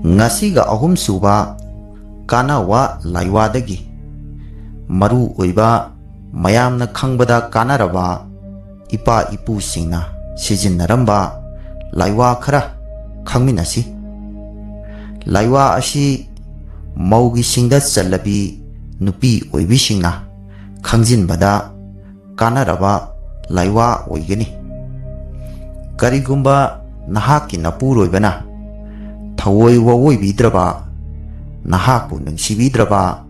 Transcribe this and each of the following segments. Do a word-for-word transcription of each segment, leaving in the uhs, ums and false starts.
ꯉꯁꯤꯒ ꯑꯍꯨꯝꯁꯨꯕ ꯀꯥꯟꯅꯋꯥ ꯂꯥꯏꯋꯥꯗꯒꯤ ꯃꯔꯨ ꯑꯣꯏꯕ, ꯃꯌꯥꯝꯅ ꯈꯪꯕꯗ ꯀꯥꯟꯅꯔꯕ, ꯏꯄꯥ ꯏꯄꯨꯁꯤꯡꯅ ꯁꯤꯖꯤꯟꯅꯔꯝꯕ ꯂꯥꯏꯋꯥ ꯈꯔ ꯈꯪꯃꯤꯟꯅꯁꯤ꯫ ꯂꯥꯏꯋꯥ ꯑꯁꯤ ꯃꯧꯒꯤꯁꯤꯡꯗ ꯆꯜꯂꯕꯤ ꯅꯨꯄꯤ ꯑꯣꯏꯕꯤꯁꯤꯡꯅ ꯈꯪꯖꯤꯟꯕꯗ ꯀꯥꯟꯅꯔꯕ ꯂꯥꯏꯋꯥ ꯑꯣꯏꯒꯅꯤ꯫ ꯀꯔꯤꯒꯨꯝꯕ ꯅꯍꯥꯛꯀꯤ ꯅꯄꯨꯔꯣꯏꯕꯅ ꯊꯑꯣꯏ ꯋꯥꯑꯣꯏꯕꯤꯗ꯭ꯔꯕ, ꯅꯍꯥꯛꯄꯨ ꯅꯨꯡꯁꯤꯕꯤꯗ꯭ꯔꯕ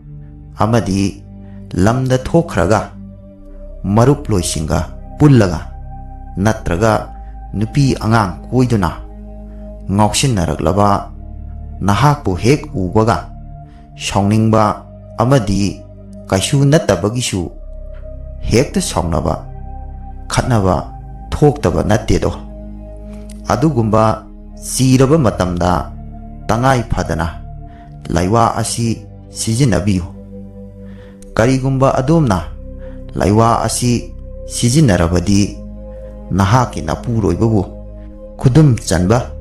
ꯑꯃꯗꯤ ꯂꯝꯗ ꯊꯣꯛꯈ꯭ꯔꯒ ꯃꯔꯨꯞꯂꯣꯏꯁꯤꯡꯒ ꯄꯨꯜꯂꯒ ꯅꯠꯇ꯭ꯔꯒ ꯅꯨꯄꯤ ꯑꯉꯥꯡ ꯀꯣꯏꯗꯨꯅ ꯉꯥꯎꯁꯤꯟꯅꯔꯛꯂꯕ ꯅꯍꯥꯛꯄꯨ ꯍꯦꯛ ꯎꯕꯒ ꯁꯥꯎꯅꯤꯡꯕ ꯑꯃꯗꯤ ꯀꯩꯁꯨ ꯅꯠꯇꯕꯒꯤꯁꯨ ꯍꯦꯛꯇ ꯁꯥꯎꯅꯕ, ꯈꯠꯅꯕ ꯊꯣꯛꯇꯕ ꯅꯠꯇꯦꯗꯣ꯫ ꯑꯗꯨꯒꯨꯝꯕ ꯆꯤꯔꯕ ꯃꯇꯝꯗ ꯇꯉꯥꯏ ꯐꯗꯅ ꯂꯥꯏꯋꯥ ꯑꯁꯤ ꯁꯤꯖꯤꯟꯅꯕꯤꯌꯨ꯫ ꯀꯔꯤꯒꯨꯝꯕ ꯑꯗꯣꯝꯅ ꯂꯥꯏꯋꯥ ꯑꯁꯤ ꯁꯤꯖꯤꯟꯅꯔꯕꯗꯤ, ꯅꯍꯥꯛꯀꯤ ꯅꯄꯨꯔꯣꯏꯕꯕꯨ ꯈꯨꯗꯨꯝ ꯆꯟꯕ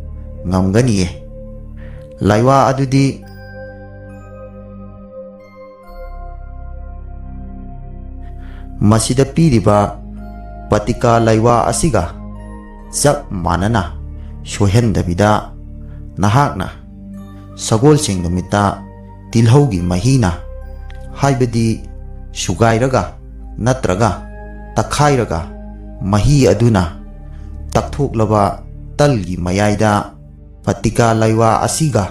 ꯉꯝꯒꯅꯤꯌꯦ꯫ ꯂꯥꯏꯋꯥ ꯑꯗꯨꯗꯤ ꯃꯁꯤꯗ ꯄꯤꯔꯤꯕ ꯄꯇꯤꯀꯥ ꯂꯥꯏꯋꯥ ꯑꯁꯤꯒ ꯆꯞ ꯃꯥꯟꯅꯅ ꯁꯣꯏꯍꯟꯗꯕꯤꯗ, ꯅꯍꯥꯛꯅ ꯁꯒꯣꯜꯁꯦꯟ ꯅꯨꯃꯤꯠꯇ ꯇꯤꯜꯍꯧꯒꯤ ꯃꯍꯤꯅ, ꯍꯥꯏꯕꯗꯤ ꯁꯨꯒꯥꯏꯔꯒ ꯅꯠꯇ꯭ꯔꯒ ꯇꯛꯈꯥꯏꯔꯒ ꯃꯍꯤ ꯑꯗꯨꯅ ꯇꯛꯊꯣꯛꯂꯕ ꯇꯜꯒꯤ ꯃꯌꯥꯏꯗ ꯄꯇꯤꯀꯥ ꯂꯥꯏꯋꯥ ꯑꯁꯤꯒ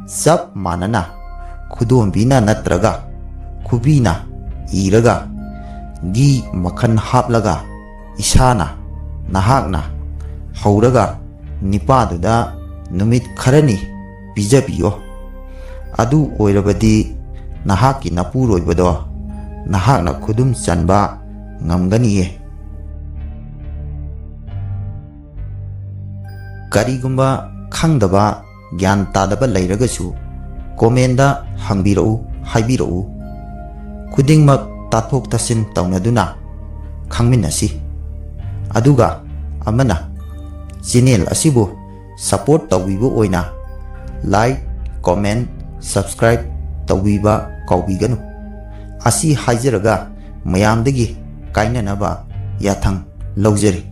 ꯆꯞ ꯃꯥꯟꯅꯅ ꯈꯨꯗꯣꯝꯕꯤꯅ ꯅꯠꯇ꯭ꯔꯒ ꯈꯨꯕꯤꯅ ꯏꯔꯒ, ꯘꯤ ꯃꯈꯟ ꯍꯥꯞꯂꯒ, ꯏꯁꯥꯅ, ꯅꯍꯥꯛꯅ ꯍꯧꯔꯒ ꯅꯤꯄꯥꯗꯨꯗ ꯅꯨꯃꯤꯠ ꯈꯔꯅꯤ ꯄꯤꯖꯕꯤꯌꯣ꯫ ꯑꯗꯨ ꯑꯣꯏꯔꯕꯗꯤ ꯅꯍꯥꯛꯀꯤ ꯅꯄꯨꯔꯣꯏꯕꯗꯣ ꯅꯍꯥꯛꯅ ꯈꯨꯗꯨꯝ ꯆꯟꯕ ꯉꯝꯒꯅꯤꯌꯦ꯫ ꯀꯔꯤꯒꯨꯝꯕ ꯈꯪꯗꯕ, ꯒ꯭ꯌꯥꯟ ꯇꯥꯗꯕ ꯂꯩꯔꯒꯁꯨ comment ꯍꯪꯕꯤꯔꯛꯎ, ꯍꯥꯏꯕꯤꯔꯛꯎ꯫ ꯈꯨꯗꯤꯡꯃꯛ ꯇꯥꯊꯣꯛ ꯇꯥꯁꯤꯟ ꯇꯧꯅꯗꯨꯅ ꯈꯪꯃꯤꯟꯅꯁꯤ꯫ ꯑꯗꯨꯒ ꯑꯃꯅ channel ꯑꯁꯤꯕꯨ support ꯇꯧꯕꯤꯕ ꯑꯣꯏꯅ like, comment, subscribe ꯇꯧꯕꯤꯕ ꯀꯥꯎꯕꯤꯒꯅꯨ꯫ ꯑꯁꯤ ꯍꯥꯏꯖꯔꯒ ꯃꯌꯥꯝꯗꯒꯤ ꯀꯥꯏꯅꯅꯕ ꯌꯥꯊꯪ ꯂꯧꯖꯔꯤ꯫